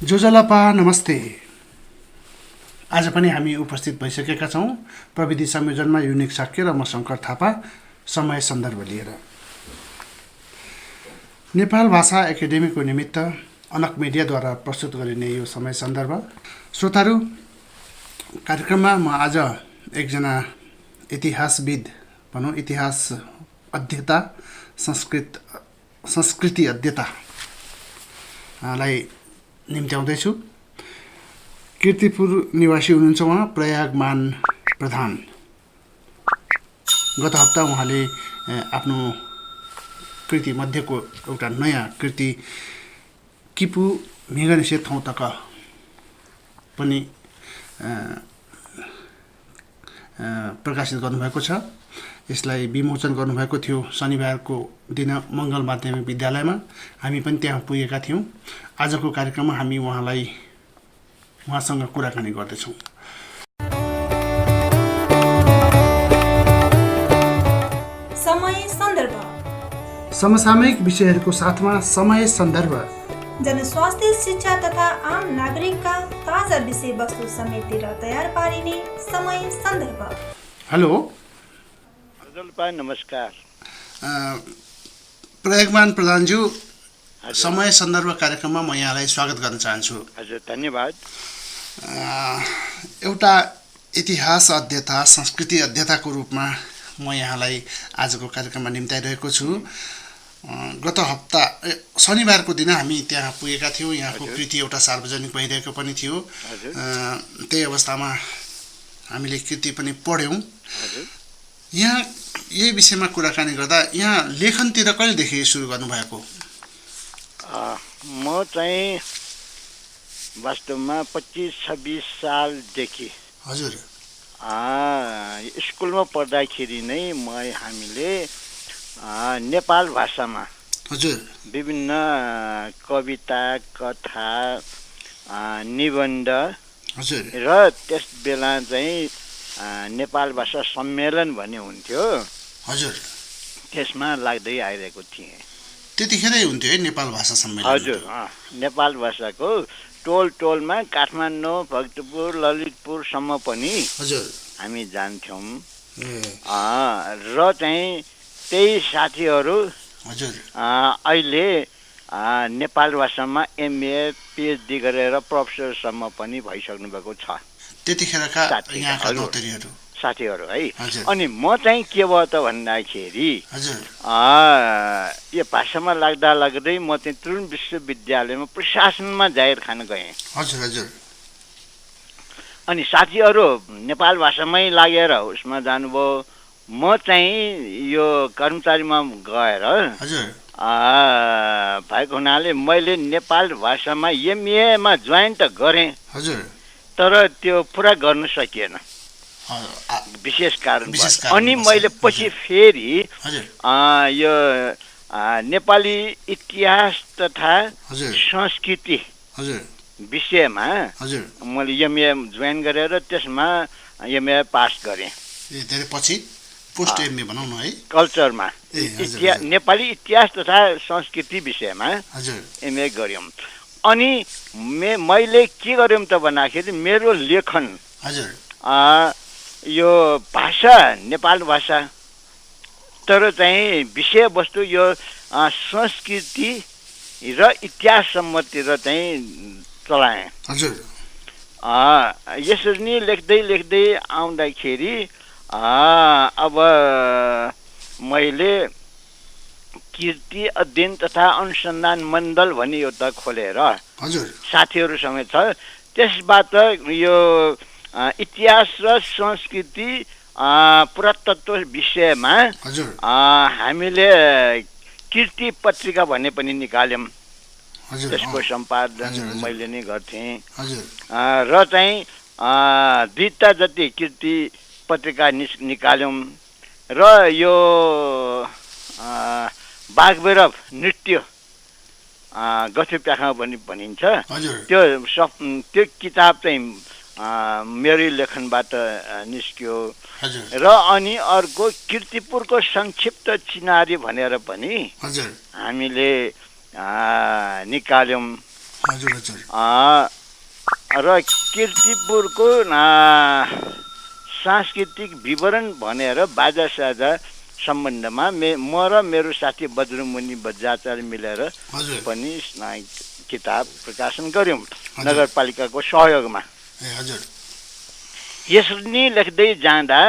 जोजलपा नमस्ते। आज पनि हामी उपस्थित भइसकेका छौँ प्रविधि संयोजनमा युनिक साक्य र म शङ्कर थापा समय सन्दर्भ लिएर। नेपाल भाषा एकाडेमीको निमित्त अनक मिडियाद्वारा प्रस्तुत गरिने यो समय सन्दर्भ। श्रोताहरू, कार्यक्रममा म आज एकजना इतिहासविद भनौँ, इतिहास अध्येता, संस्कृति अध्येतालाई निम्त्याउँदैछु। कीर्तिपुर निवासी हुनुहुन्छ उहाँ, प्रयागमान प्रधान। गत हप्ता उहाँले आफ्नो कृति मध्येको एउटा नयाँ कृति किपु मेघनिषेध थौतक पनि प्रकाशित गर्नुभएको छ। यसलाई विमोचन गर्नुभएको थियो शनिबारको दिन मङ्गल माध्यमिक विद्यालयमा। हामी पनि त्यहाँ पुगेका थियौँ। आजको कार्यक्रममा हामी उहाँसँग कुराकानी गर्दैछौँ। समय सन्दर्भ, समसामयिक विषयहरूको साथमा समय सन्दर्भ, जनस्वास्थ्य, शिक्षा तथा आम नागरिकका ताजा विषयवस्तु समेटेर तयार पारिने समय सन्दर्भ। हेलो नमस्कार। प्रयागमान प्रधानज्यू, समय सन्दर्भ कार्यक्रममा म यहाँलाई स्वागत गर्न चाहन्छु। हजुर, धन्यवाद। एउटा इतिहास अध्येता, संस्कृति अध्येताको रूपमा म यहाँलाई आजको कार्यक्रममा निम्ताइरहेको छु। गत हप्ता शनिबारको दिन हामी त्यहाँ पुगेका थियौँ। यहाँको कृति एउटा सार्वजनिक भइरहेको पनि थियो। त्यही अवस्थामा हामीले कृति पनि पढ्यौँ। यहाँ यही विषयमा कुराकानी गर्दा यहाँ लेखनतिर कहिलेदेखि सुरु गर्नुभएको? म चाहिँ वास्तवमा 25-26 सालदेखि हजुर स्कुलमा पढ्दाखेरि नै हामीले नेपाल भाषामा हजुर विभिन्न कविता, कथा, निबन्ध हजुर र त्यस बेला चाहिँ नेपाल भाषा सम्मेलन भन्ने हुन्थ्यो। हजुर त्यसमा लाग्दै आइरहेको थिएँ। त्यतिखेरै हुन्थ्यो है नेपाल भाषा सम्मेलन? हजुर, नेपाल भाषाको टोलमा काठमाडौँ, भक्तपुर, ललितपुरसम्म पनि हजुर हामी जान्थ्यौँ। र चाहिँ त्यही साथीहरू हजुर अहिले नेपाल भाषामा MA PhD गरेर प्रोफेसरसम्म पनि भइसक्नु भएको छ। त्यतिखेरका यहाँका दौतरीहरू साथीहरू है। हजुर अनि म चाहिँ के भयो त भन्दाखेरि हजुर यो भाषामा लाग्दै म चाहिँ त्रिभुवन विश्वविद्यालयमा प्रशासनमा जागिर खान गएँ। हजुर हजुर अनि साथीहरू नेपाल भाषामै लागेर उसमा जानुभयो। म चाहिँ यो कर्मचारीमा गएर हजुर भएको हुनाले मैले नेपाल भाषामा MA मा जोइन त गरेँ, हजुर तर त्यो पुरा गर्न सकिएन विशेष कारण। अनि मैले पछि फेरि यो नेपाली इतिहास तथा संस्कृति विषयमा मैले MA जोइन गरेर त्यसमा MA पास गरेँ। धेरै पछि पोस्ट MA भनौँ न है, कल्चरमा नेपाली इतिहास तथा संस्कृति विषयमा MA गऱ्यौँ। अनि मैले के गर्यौँ त भन्दाखेरि मेरो लेखन यो भाषा नेपाल भाषा, तर चाहिँ विषयवस्तु यो संस्कृति र इतिहाससम्मतिर चाहिँ चलाएँ। यसरी नै लेख्दै आउँदाखेरि अब मैले कीर्ति अध्ययन तथा अनुसन्धान मण्डल भन्ने एउटा खोलेर साथीहरूसँग छ। त्यसबाट यो इतिहास र संस्कृति पुरातत्व विषयमा हामीले कीर्ति पत्रिका भन्ने पनि निकाल्यौँ। त्यसको सम्पादन मैले नै गर्थेँ। र चाहिँ 2टा जति कीर्ति पत्रिका निकाल्यौँ। र यो बाघभैरव नृत्य गथु प्याखा भनिन्छ, त्यो किताब चाहिँ मेरो लेखनबाट निस्क्यो। र अनि अर्को कीर्तिपुरको संक्षिप्त चिनारी भनेर पनि हामीले निकाल्यौँ। हजुर हजुर र कीर्तिपुरको सांस्कृतिक विवरण भनेर बाजा साजा सम्बन्धमा म र मेरो साथी बज्रमुनि बज्राचार्य मिलेर पनि किताब प्रकाशन गर्यौं नगरपालिकाको सहयोगमा। यसरी लेख्दै जाँदा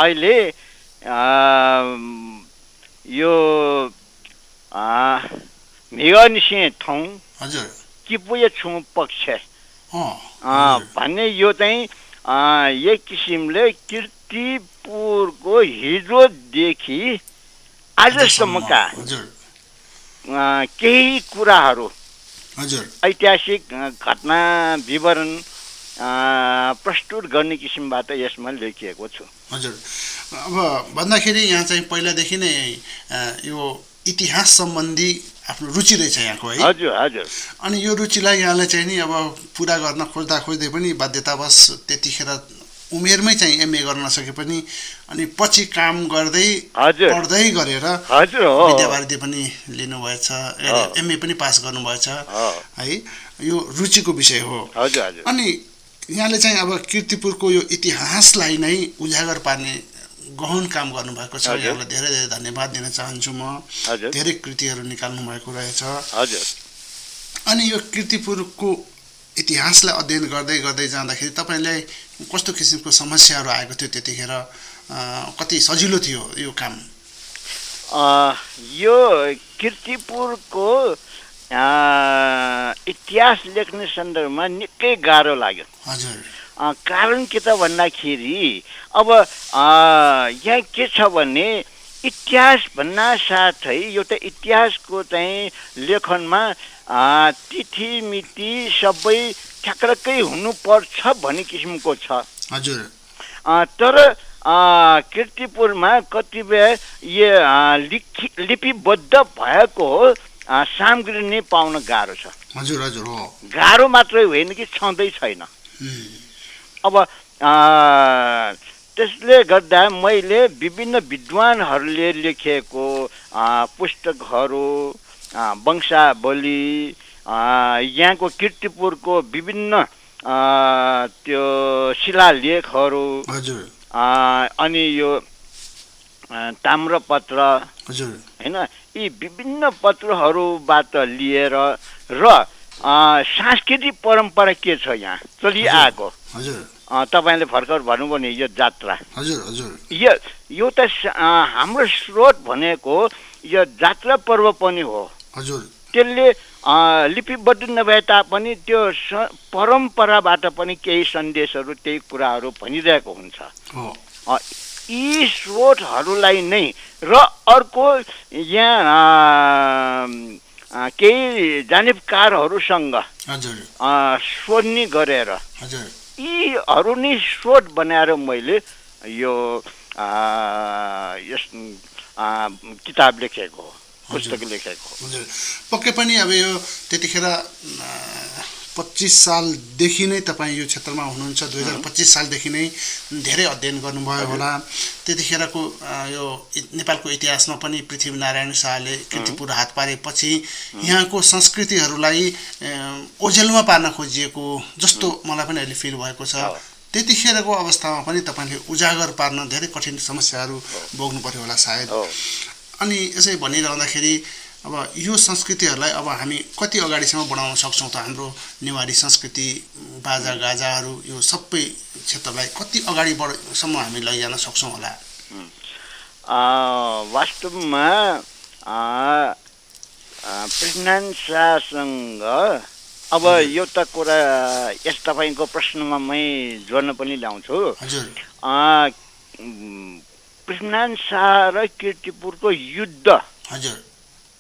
अहिले यो मेघनिसे थौं किपुय छु पक्ष भन्ने यो चाहिँ एक किसिमले कीर्तिपुरको हिजोदेखि आजसम्मका केही कुराहरू ऐतिहासिक घटना विवरण प्रस्तुत गर्ने किसिमबाट यसमा लेखिएको छु। हजुर अब भन्दाखेरि यहाँ चाहिँ पहिलादेखि नै यो इतिहास सम्बन्धी आफ्नो रुचि रहेछ यहाँको है। हजुर हजुर। अनि यो रुचिलाई यहाँले चाहिँ नि अब पुरा गर्न खोज्दै पनि बाध्यतावश त्यतिखेर उमेरमै चाहिँ एमए गर्न नसके पनि अनि पछि काम गर्दै पढ्दै गरेर विद्यावारिधि पनि लिनुभएछ, एमए पनि पास गर्नुभएछ है। यो रुचिको विषय हो। अनि यहाँले चाहिँ अब कीर्तिपुरको यो इतिहासलाई नै उजागर पार्ने गहन काम गर्नुभएको छ। यहाँलाई धेरै धेरै धन्यवाद दिन चाहन्छु म। धेरै कृतिहरू निकाल्नु भएको रहेछ। अनि यो कीर्तिपुरको इतिहासलाई अध्ययन गर्दै गर्दै जाँदाखेरि तपाईलाई कस्तो किसिमको समस्याहरू आएको थियो त्यतिखेर, कति सजिलो थियो यो काम? यो कीर्तिपुरको इतिहास लेख्ने सन्दर्भमा निकै गाह्रो लाग्यो। हजुर। कारण के त भन्दाखेरि अब यहाँ के छ भने इतिहास भन्न साथै एउटा इतिहासको चाहिँ लेखनमा तिथि मिति सबै ठ्याक्कै हुनुपर्छ भन्ने किसिमको छ। हजुर। तर कीर्तिपुरमा कतिपय लिपिबद्ध भएको सामग्री नै पाउन गाह्रो छ। हजुर हजुर हो। गाह्रो मात्रै होइन कि छँदै छैन। अब त्यसले गर्दा मैले विभिन्न विद्वानहरूले लेखेको पुस्तकहरू, वंशावली, यहाँको कीर्तिपुरको विभिन्न त्यो शिलालेखहरू, अनि यो ताम्रपत्र हैन, यी विभिन्न पत्रहरूबाट लिएर र सांस्कृतिक परम्परा के छ यहाँ चलिआएको। तपाईले भर्खर भन्नुभयो नि यो जात्रा। यो त हाम्रो स्रोत भनेको यो जात्रा पर्व पनि हो। त्यसले लिपिबद्ध नभए तापनि त्यो परम्पराबाट पनि केही सन्देशहरू, त्यही कुराहरू भनिरहेको हुन्छ। यी स्रोतहरूलाई नै र अर्को यहाँ केही जानिबकारहरूसँग सोध्ने गरेर यीहरू नै स्रोत बनाएर मैले यो यस किताब लेखेको, पुस्तक लेखेको। पक्कै पनि अब यो त्यतिखेर 25 सालदेखि नै तपाईँ यो क्षेत्रमा हुनुहुन्छ। 2025 सालदेखि नै धेरै अध्ययन गर्नुभयो होला। त्यतिखेरको यो नेपालको इतिहासमा पनि पृथ्वीनारायण शाहले कीर्तिपुर हात पारेपछि यहाँको संस्कृतिहरूलाई ओझेलमा पार्न खोजिएको जस्तो मलाई पनि अहिले फिल भएको छ। त्यतिखेरको अवस्थामा पनि तपाईँले उजागर पार्न धेरै कठिन समस्याहरू भोग्नु पर्यो होला सायद। अनि यसै भनिरहँदाखेरि अब यो संस्कृतिहरूलाई अब हामी कति अगाडिसम्म बढाउन सक्छौँ त? हाम्रो नेवारी संस्कृति, बाजा गाजाहरू, यो सबै क्षेत्रलाई कति अगाडिसम्म हामी लैजान सक्छौँ होला? वास्तवमा पृथ्वीनारायण शाहसँग अब एउटा कुरा यस तपाईँको प्रश्नमा मै जोड्न पनि ल्याउँछु। पृथ्वीनारायण शाह र कीर्तिपुरको युद्ध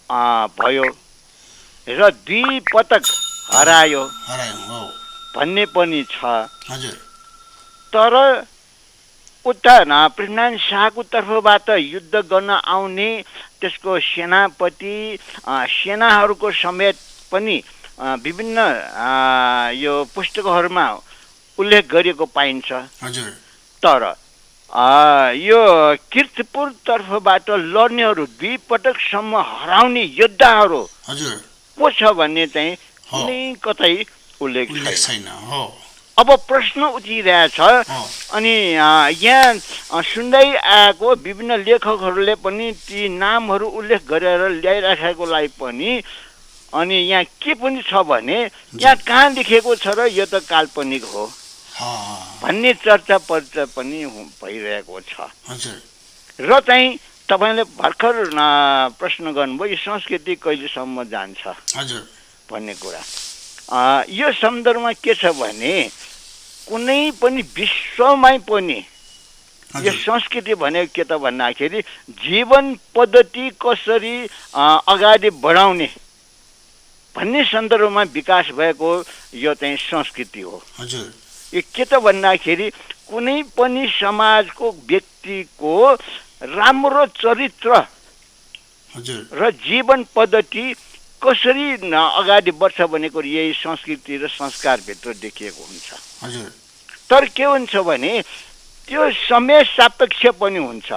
भयो र 2 पटक हरायो भन्ने पनि छ। तर उता पृथ्वीनारायण शाहको तर्फबाट युद्ध गर्न आउने त्यसको सेनापति, सेनाहरूको समेत पनि विभिन्न यो पुस्तकहरूमा उल्लेख गरिएको पाइन्छ। तर यो कीर्तिपुर तर्फबाट लड्नेहरू 2 पटकसम्म हराउने योद्धाहरू पो छ भन्ने चाहिँ कुनै कतै उल्लेख छैन हो। अब प्रश्न उठिरहेछ अनि यहाँ सुन्दै आएको विभिन्न लेखकहरूले पनि ती नामहरू उल्लेख गरेर ल्याइराखेकोलाई पनि अनि यहाँ के पनि छ भने यहाँ कहाँ लेखेको छ र यो त काल्पनिक हो भन्ने चर्चा पर्चा पनि भइरहेको छ। र चाहिँ तपाईँले भर्खर प्रश्न गर्नुभयो यो संस्कृति कहिलेसम्म जान्छ भन्ने कुरा। यो सन्दर्भमा के छ भने कुनै पनि विश्वमै पनि यो संस्कृति भनेको के त भन्दाखेरि जीवन पद्धति कसरी अगाडि बढाउने भन्ने सन्दर्भमा विकास भएको यो चाहिँ संस्कृति हो। यो के त भन्दाखेरि कुनै पनि समाजको व्यक्तिको राम्रो चरित्र र जीवन पद्धति कसरी अगाडि बढ्छ भनेको यही संस्कृति र संस्कारभित्र देखिएको हुन्छ। तर के हुन्छ भने त्यो समय सापेक्ष पनि हुन्छ,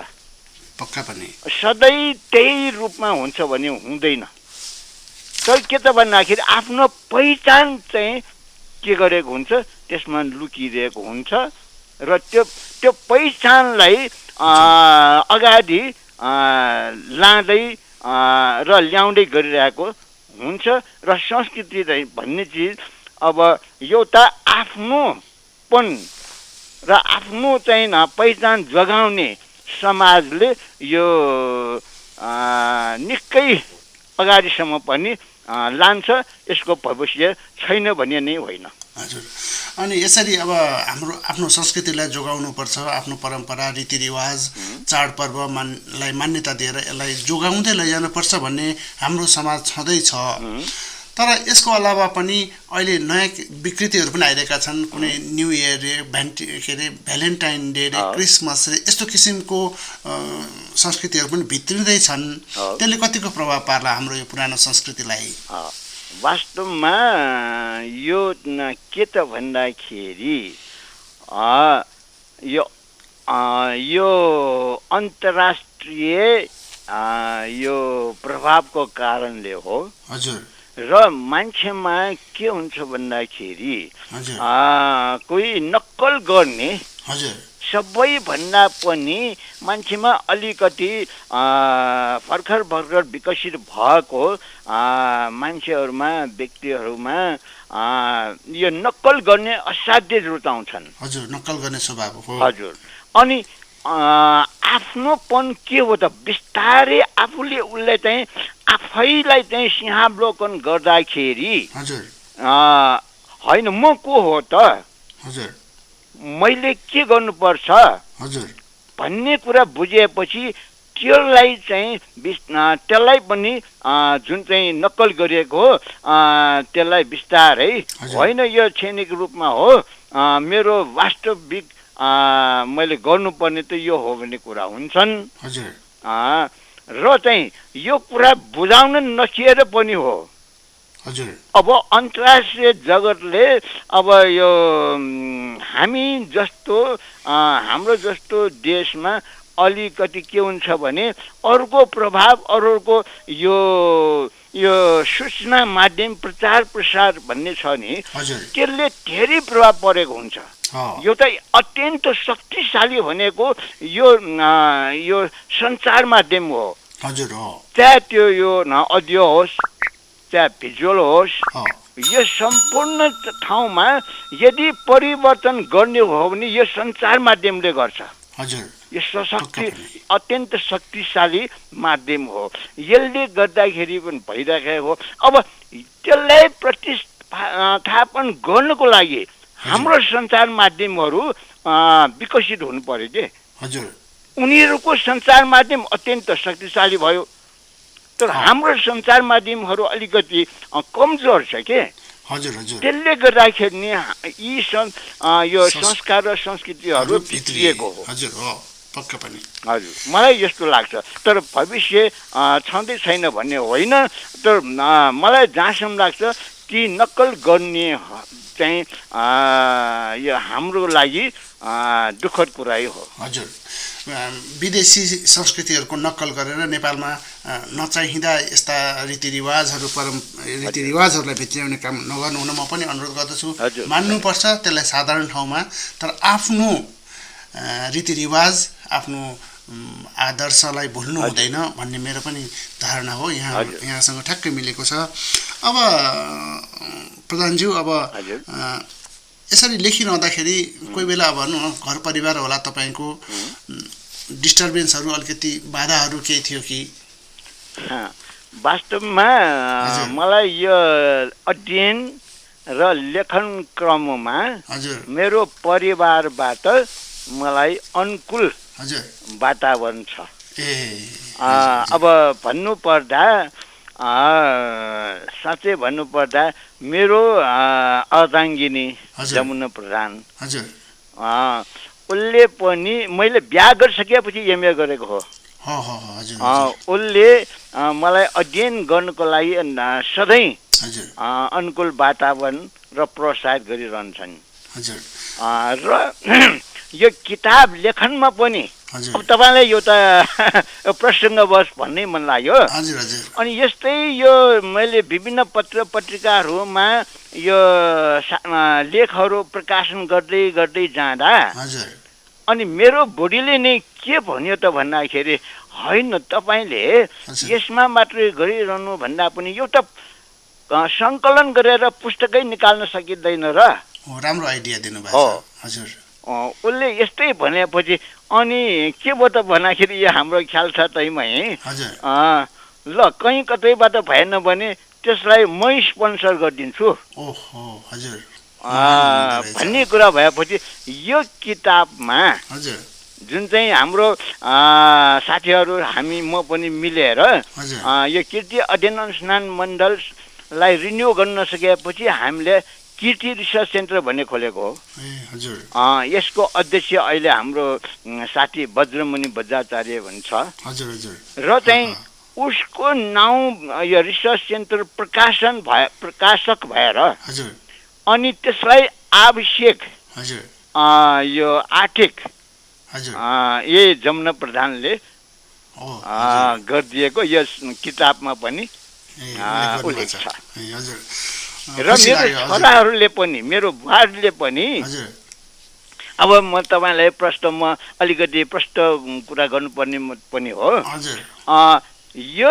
पक्का पनि सधैँ त्यही रूपमा हुन्छ भने हुँदैन। तर के त भन्दाखेरि आफ्नो पहिचान चाहिँ के गरेको हुन्छ त्यसमा लुकिरहेको हुन्छ र त्यो पहिचानलाई अगाडि लाँदै र ल्याउँदै गरिरहेको हुन्छ। र संस्कृति भन्ने चिज अब एउटा आफ्नोपन र आफ्नो चाहिँ पहिचान जगाउने समाजले यो निकै अगाडिसम्म पनि लान्छ, यसको भविष्य छैन भन्ने नै होइन। हजुर, अनि यसरी अब हाम्रो आफ्नो संस्कृतिलाई जोगाउनुपर्छ, आफ्नो परम्परा रीतिरिवाज चाडपर्वलाई मान्यता दिएर यसलाई जोगाउँदै लैजानुपर्छ भन्ने हाम्रो समाज छँदैछ। तर यसको अलावा पनि अहिले नयाँ विकृतिहरू पनि आइरहेका छन्। कुनै न्यू इयर रे भ्यालेन्टाइन डे रे क्रिसमस रे यस्तो किसिमको संस्कृतिहरू पनि भित्रिँदैछन्। त्यसले कतिको प्रभाव पार्ला हाम्रो यो पुरानो संस्कृतिलाई? वास्तवमा यो के त भन्दाखेरि यो अन्तर्राष्ट्रिय यो प्रभावको कारणले हो। हजुर। र मान्छेमा के हुन्छ भन्दाखेरि कोही नक्कल गर्ने, हजुर, सबैभन्दा पनि मान्छेमा अलिकति भर्खर विकसित भएको मान्छेहरूमा व्यक्तिहरूमा यो नक्कल गर्ने असाध्य रुचाउँछन्। हजुर, नक्कल गर्ने स्वभाव हो। हजुर, अनि आफ्नोपन के हो त बिस्तारै आफूले उसले चाहिँ आफैलाई चाहिँ सिंहावलोकन गर्दाखेरि हजुर होइन म को हो त, हजुर, मैले के गर्नुपर्छ हजुर भन्ने कुरा बुझेपछि त्यसलाई चाहिँ त्यसलाई पनि जुन चाहिँ नक्कल गरिएको हो त्यसलाई बिस्तारै होइन यो क्षणिक रूपमा हो, मेरो वास्तविक मैले गर्नुपर्ने त यो हो भन्ने कुरा हुन्छन्। हजुर। र चाहिँ यो कुरा बुझाउन नसिएर पनि हो। हजुर। अब अन्तर्राष्ट्रिय जगतले अब यो हामी जस्तो हाम्रो जस्तो देशमा अलिकति के हुन्छ भने अर्को प्रभाव अरूको यो सूचना माध्यम प्रचार प्रसार भन्ने छ नि, त्यसले धेरै प्रभाव परेको हुन्छ। यो त अत्यन्त शक्तिशाली भनेको यो सञ्चार माध्यम हो। हजुर हो। चाहे त्यो यो अडियो होस् चाहे भिजुअल होस्, यो सम्पूर्ण ठाउँमा यदि परिवर्तन गर्ने हो भने यो सञ्चार माध्यमले गर्छ। हजुर। यो अत्यन्त शक्तिशाली माध्यम हो। यसले गर्दाखेरि पनि भइरहेको हो। अब त्यसलाई प्रतिस्थापन गर्नको लागि हाम्रो सञ्चार माध्यमहरू विकसित हुनु पर्यो के। हजुर। उनीहरूको सञ्चार माध्यम अत्यन्त शक्तिशाली भयो, तर हाम्रो सञ्चार माध्यमहरू अलिकति कमजोर छ के। हजुर, हजुर। त्यसले गर्दाखेरि नि यी यो संस्कार र संस्कृतिहरू भित्रिएको हो। हजुर हो, पक्का पनि। हजुर, मलाई यस्तो लाग्छ। तर भविष्य छँदै छैन भन्ने होइन, तर मलाई जहाँसम्म लाग्छ ती नक्कल गर्ने चाहिँ यो हाम्रो लागि दुःखद कुरै हो। हजुर, विदेशी संस्कृतिहरूको नक्कल गरेर नेपालमा नचाहिँदा यस्ता रीतिरिवाजहरूलाई भित्र्याउने काम नगर्नु हुन म पनि अनुरोध गर्दछु। मान्नुपर्छ त्यसलाई साधारण ठाउँमा, तर आफ्नो रीतिरिवाज आफ्नो आदर्शलाई भुल्नु हुँदैन भन्ने मेरो पनि धारणा हो। यहाँसँग ठ्याक्कै मिलेको छ। अब प्रधानज्यू, अब यसरी लेखिरहँदाखेरि कोही बेला भनौँ घर परिवार होला तपाईँको, डिस्टर्बेन्सहरू अलिकति बाधाहरू केही थियो कि? वास्तवमा मलाई यो अध्ययन र लेखन क्रममा मेरो परिवारबाट मलाई अनुकूल वातावरण छ। अब भन्नुपर्दा साँच्चै भन्नुपर्दा मेरो अर्धाङ्गिनी जमुना प्रधान, उसले पनि मैले बिहा गरिसकेपछि एमए गरेको हो। उसले मलाई अध्ययन गर्नको लागि सधैँ अनुकूल वातावरण र प्रोत्साहित गरिरहन्छन्। र यो किताब लेखनमा पनि अब तपाईँलाई एउटा प्रसङ्गवश भन्नै मन लाग्यो। अनि यस्तै यो मैले विभिन्न पत्र पत्रिकाहरूमा यो लेखहरू प्रकाशन गर्दै गर्दै जाँदा अनि मेरो बुढीले नै के भन्यो त भन्दाखेरि, होइन तपाईँले यसमा मात्रै गरिरहनु भन्दा पनि एउटा सङ्कलन गरेर पुस्तकै निकाल्न सकिँदैन र? राम्रो आइडिया दिनुभएको छ हजुर। उसले यस्तै भनेपछि अनि के भयो त भन्दाखेरि यो हाम्रो ख्याल छ तैमै ल कहीँ कतैबाट भएन भने त्यसलाई मै स्पोन्सर गरिदिन्छु भन्ने कुरा भएपछि यो किताबमा जुन चाहिँ हाम्रो साथीहरू हामी म पनि मिलेर यो कीर्ति अध्ययन अनुसन्धान मण्डललाई रिन्यू गर्न नसकेपछि हामीले कीर्ति रिसर्च सेन्टर भन्ने खोलेको हो। यसको अध्यक्ष अहिले हाम्रो साथी वज्रमुनि बज्राचार्य भन्छ र चाहिँ उसको नाउँ यो रिसर्च सेन्टर प्रकाशक भएर अनि त्यसलाई आवश्यक यो आर्थिक यही जमुना प्रधानले गरिदिएको यस किताबमा पनि उल्लेख छ। र मेरो छोराहरूले पनि मेरो बुहारीले पनि अब म तपाईँलाई प्रश्नमा अलिकति प्रष्ट कुरा गर्नुपर्ने पनि हो। यो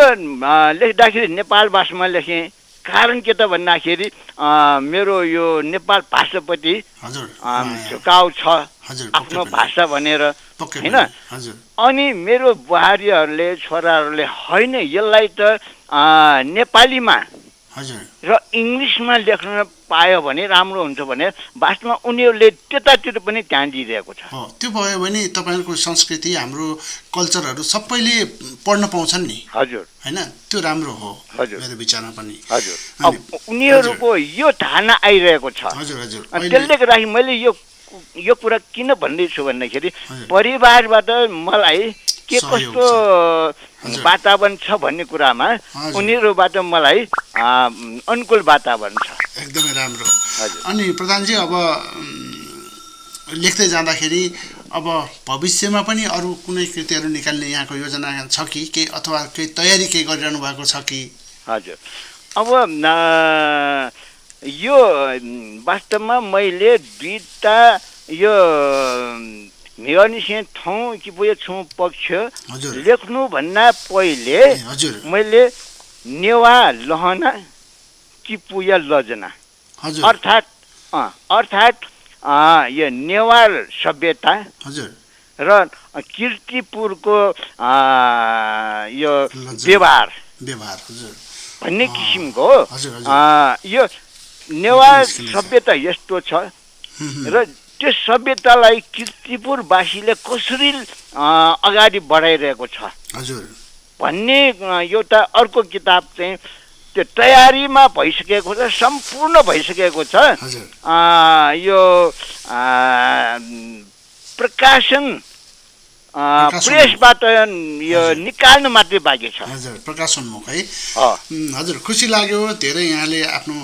लेख्दाखेरि नेपाल भाषामा लेखेँ, कारण के त भन्दाखेरि मेरो यो नेपाल भाषाप्रति झुकाउ छ आफ्नो भाषा भनेर होइन। अनि मेरो बुहारीहरूले छोराहरूले होइन यसलाई त नेपालीमा र इङ्ग्लिसमा लेख्न पायो भने राम्रो हुन्छ भने वास्तवमा उनीहरूले त्यतातिर पनि ध्यान दिइरहेको छ। त्यो भयो भने तपाईँहरूको संस्कृति हाम्रो कल्चरहरू सबैले पढ्न पाउँछन् नि होइन, त्यो राम्रो हो मेरो विचारमा पनि। उनीहरूको यो धारणा आइरहेको छ। त्यसले गर्दाखेरि मैले यो कुरा किन भन्दैछु भन्दाखेरि परिवारबाट मलाई के कस्तो वातावरण छ भन्ने कुरामा उनीहरूबाट मलाई अनुकूल वातावरण छ। एकदमै राम्रो। अनि प्रधानजी, अब लेख्दै जाँदाखेरि अब भविष्यमा पनि अरू कुनै कृतिहरू निकाल्ने यहाँको योजना छ कि केही, अथवा केही तयारी केही गरिरहनु भएको छ कि? हजुर, अब यो वास्तवमा मैले दुईटा यो निगर्निसिङ ठाउँ कि पुगे छु पक्ष लेख्नु भन्दा पहिले मैले नेवा लहना कि पुया लजना अर्थात् यो नेवार सभ्यता र कीर्तिपुरको यो व्यवहार भन्ने किसिमको यो नेवार सभ्यता यस्तो छ र त्यो सभ्यतालाई कीर्तिपुरवासीले कसरी अगाडि बढाइरहेको छ भन्ने एउटा अर्को किताब चाहिँ त्यो तयारीमा भइसकेको छ, सम्पूर्ण भइसकेको छ। यो प्रकाशन प्रेसबाट यो निकाल्न मात्रै बाँकी छ। प्रकाशोन्मुख है। हजुर, खुसी लाग्यो धेरै यहाँले आफ्नो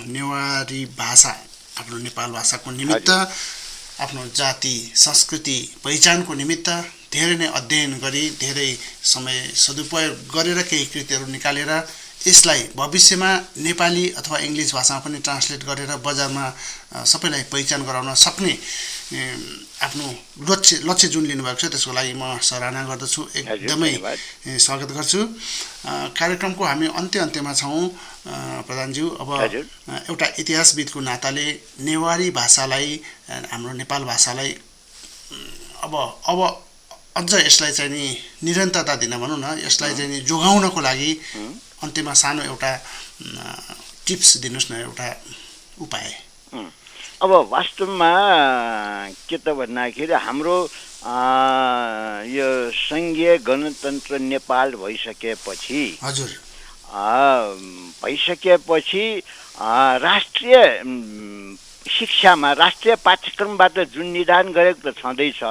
नेवारी भाषा, आफ्नो नेपाल भाषाको निमित्त आफ्नो जाति संस्कृति पहिचानको निमित्त धेरै नै अध्ययन गरी धेरै समय सदुपयोग गरेर केही कृतिहरू निकालेर यसलाई भविष्यमा नेपाली अथवा इङ्ग्लिस भाषामा पनि ट्रान्सलेट गरेर बजारमा सबैलाई पहिचान गराउन सक्ने आफ्नो लक्ष्य जुन लिनुभएको छ त्यसको लागि म सराहना गर्दछु, एकदमै स्वागत गर्छु। कार्यक्रमको हामी अन्त्यमा छौँ प्रधानज्यू। अब एउटा इतिहासविदको नाताले नेवारी भाषालाई, हाम्रो नेपाल भाषालाई अब अझ यसलाई चाहिँ नि निरन्तरता दिन भनौँ न, यसलाई चाहिँ नि जोगाउनको लागि अन्त्यमा सानो एउटा टिप्स दिनुहोस् न, एउटा उपाय। अब वास्तवमा के त भन्दाखेरि हाम्रो यो सङ्घीय गणतन्त्र नेपाल भइसकेपछि राष्ट्रिय शिक्षामा राष्ट्रिय पाठ्यक्रमबाट जुन निदान गरेको त छँदैछ,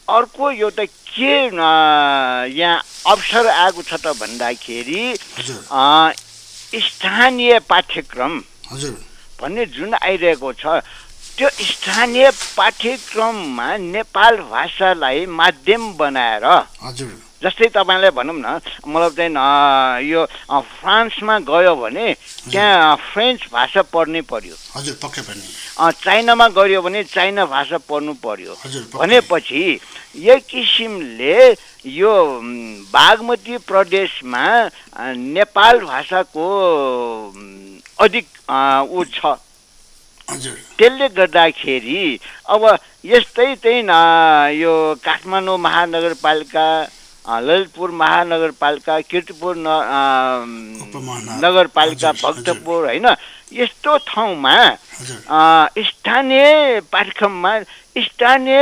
अर्को एउटा के यहाँ अवसर आएको छ त भन्दाखेरि स्थानीय पाठ्यक्रम भन्ने जुन आइरहेको छ, त्यो स्थानीय पाठ्यक्रममा नेपाल भाषालाई माध्यम बनाएर, जस्तै तपाईँलाई भनौँ न, मतलब चाहिँ यो फ्रान्समा गयो भने त्यहाँ फ्रेन्च भाषा पढ्नै पर्यो, पक्कै पनि चाइनामा गयो भने चाइना भाषा पढ्नु पर्यो भनेपछि यही किसिमले यो बागमती प्रदेशमा नेपाल भाषाको अधिक ऊ छ। त्यसले गर्दाखेरि अब यस्तै चाहिँ यो काठमाडौँ महानगरपालिका, ललितपुर महानगरपालिका, कीर्तिपुर नगरपालिका, भक्तपुर, होइन, यस्तो ठाउँमा स्थानीय पाठ्यक्रममा स्थानीय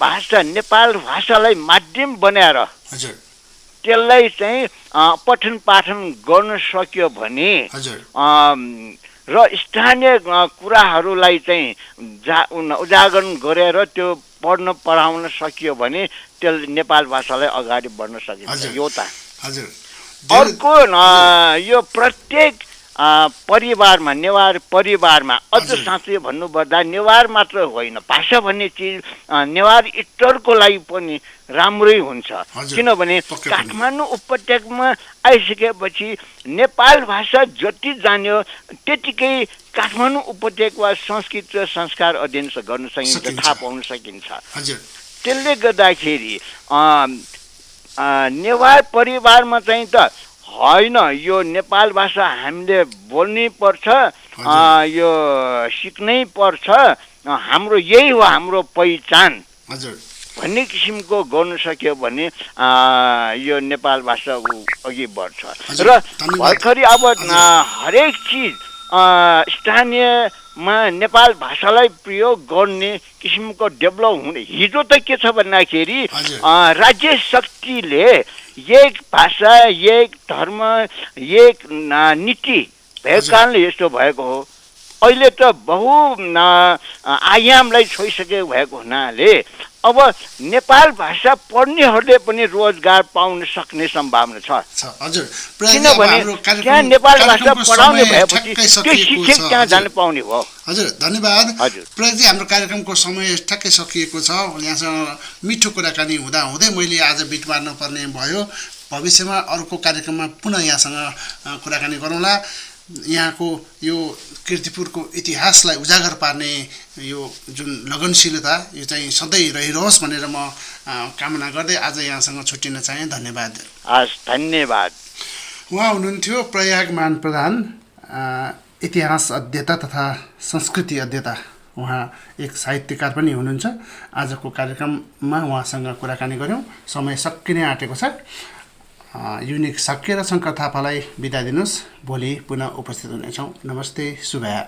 भाषा नेपाल भाषालाई माध्यम बनाएर त्यसलाई चाहिँ पठन पाठन गर्न सक्यो भने र स्थानीय कुराहरूलाई चाहिँ उजागर गरेर त्यो पढ्न पढाउन सकियो भने त्यसले नेपाल भाषालाई अगाडि बढ्न सकिन्छ। यो त अर्को यो प्रत्येक परिवारमा, नेवार परिवारमा, अझ साँच्चै भन्नुपर्दा नेवार मात्र होइन, भाषा भन्ने चिज नेवार इटरको लागि पनि राम्रै हुन्छ। किनभने काठमाडौँ उपत्यकामा आइसकेपछि नेपाल भाषा जति जान्यो त्यतिकै काठमाडौँ उपत्यका संस्कृति र संस्कार अध्ययन गर्न सकिन्छ, थाहा पाउन सकिन्छ। त्यसले गर्दाखेरि नेवार परिवारमा चाहिँ त होइन, यो नेपाल भाषा हामीले बोल्नै पर्छ, यो सिक्नै पर्छ, हाम्रो यही हो हाम्रो पहिचान भन्ने किसिमको गर्न सक्यो भने यो नेपाल भाषा अघि बढ्छ। र भर्खरै अब हरेक चिज स्थानीयमा नेपाल भाषालाई प्रयोग गर्ने किसिमको डेभलप हुने। हिजो त के छ भन्दाखेरि राज्य शक्तिले एक भाषा, एक धर्म, एक नीति भएको कारणले यस्तो भएको हो। अहिले त बहु आयामलाई छोइसकेको भएको हुनाले अब नेपाल भाषा पढ्नेहरूले पनि रोजगार पाउन सक्ने सम्भावना छ। किनभने त्यहाँ नेपाल भाषा पढाउने भएपछि त्यो शिक्षक त्यहाँ जान पाउने भयो। हजुर, धन्यवाद प्रयागजी। हाम्रो कार्यक्रमको समय ठ्याक्कै सकिएको छ। यहाँसँग मिठो कुराकानी हुँदै मैले आज बिट मार्नु पर्ने भयो। भविष्यमा अर्को कार्यक्रममा पुनः यहाँसँग कुराकानी गरौँला। यहाँको यो कीर्तिपुरको इतिहासलाई उजागर पार्ने यो जुन लगनशीलता यो चाहिँ सधैँ रहिरहोस् भनेर म कामना गर्दै आज यहाँसँग छुट्टिन चाहे। धन्यवाद। हस्, धन्यवाद। उहाँ हुनुहुन्थ्यो प्रयाग मान प्रधान, इतिहास अध्येता तथा संस्कृति अध्येता। उहाँ एक साहित्यकार पनि हुनुहुन्छ। आजको कार्यक्रममा उहाँसँग कुराकानी गऱ्यौँ। समय सकिनै आँटेको छ। युनिक सकिएर शङ्कर थापालाई बिदा दिनुहोस्। भोलि पुनः उपस्थित हुनेछौँ। नमस्ते, शुभया।